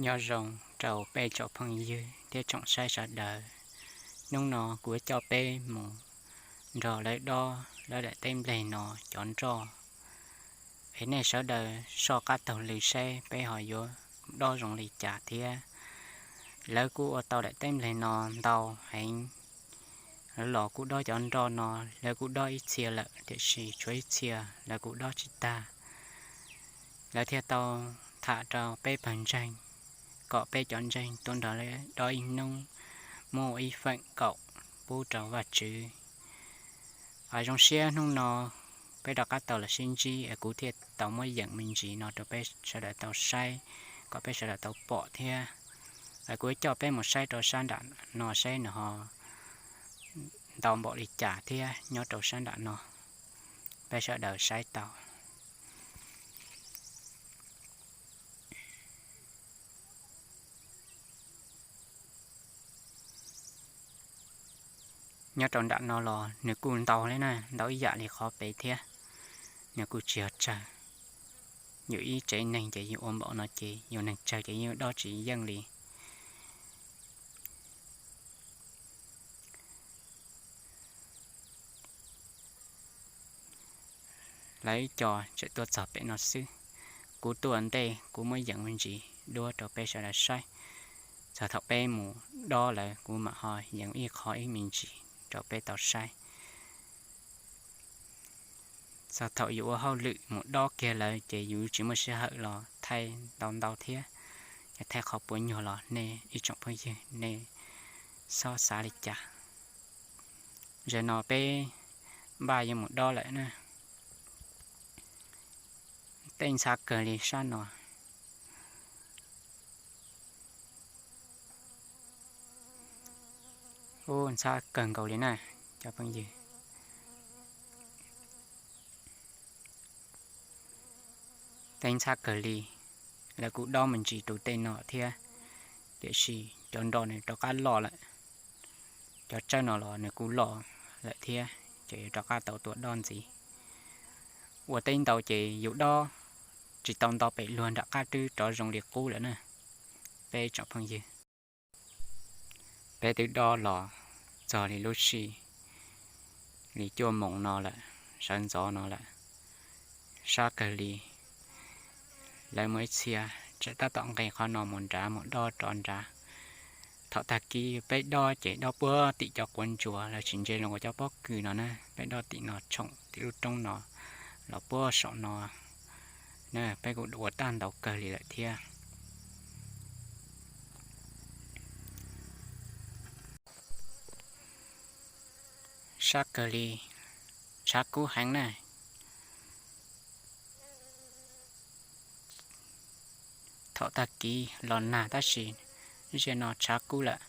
Nyob zoo rau peb tsoom phooj ywg thiab tsoom saib sawv daws. Hnub no kuv yuav coj peb mus nrog lawv dob lawv daim teb npleg no cov nroj. Es nej sawv daws soj qab taug lw saib peb ho yuav dob zoo li cas thiab. Lawv kuj ua tau daim teb npleg no ntau heev los kuj dob cov nroj no, lawv kuj dob ib txhia lawm tiam sis tshuav ib txhia lawv kuj dob tsis tag. Lawv thiaj tau tham rau peb pawg ntseeg kom peb cov ntseeg tuaj nrog lawv dob ib hnub, muab ua ib feem kaum pub rau Vajtswv. Zoo siab hnub no peb rov qab tau los sib ntsib es kuv thiaj tau muab yeem me ntsis no rau peb sawv daws tau saib, kom peb sawv daws tau pom thiab. Kuv coj peb mus saib rau sab nram no saib nws ho ntau npaum li cas thiab nyob rau sab nram no, peb sawv daws saib tau. Nyob rau nram no los nws kuj ntau li na, ntau ib yam li qhov pem thiab. Nws kuj tsis yog tsawg, yus ib tsev neeg ces yus ua npaum no ces yus neeg tsawg ces yeej dob tsis yeej li. Lawv ib co tseem tuaj txog pem no xwb. Kuv tuaj ntej kuv muab yeem me ntsis duab rau peb sawv daws saib. Txog thaum peb mus dob lawm kuv mam ho yeem ib qho ib me ntsis rau peb tau saib. Txog thaum yus ua hauj lwm mus dob kiag lawm ces yus tsis muaj sij hawm los thaij ntau ntau thiab. Yog thaij qhov puas nyuag los nej ib tsoom phooj ywg nej txhob xav li cas. Zaum no peb npaj yuav mus dob lawm na. Tej ntxhab kawg li sab no. Ub, ntxhab kawg nkaus li na cov phooj ywg. Tej ntxhab kawg li, lawv kuj dob me ntsis rau tej no thiab, tiam sis cov nroj nws rov qab loj lawm. Cov tsawb no los nws kuj loj lawm thiab, ces yuav rov qab tau tuaj dob ntxiv. Ua teb ntau ces yus dob tsis tau nto pem luag nram qab twb rov zoo li qub lawm na. Peb tsoom phooj ywg, peb twb dob los txog li lub sij li cuaj moos no lawm, sawv ntxov no lawm. Sab kawg li, lawv muaj ib txhia tseem tab tom nqis qhov no mus nrad mus dob rov nrad. Thaum tag kis peb dob ces dob puag tim cov quav ntsuas lawv tsis ntse los ua cov pob kws no na, peb dob tim no tshoom tim lub roob no los puag saum no na, peb kuj ua tau ntau kawg li lawm thiab. Sab kawg li, tshav kub heev na. Thaum tag kis los nag tab sis zaum no tshav kub lawm.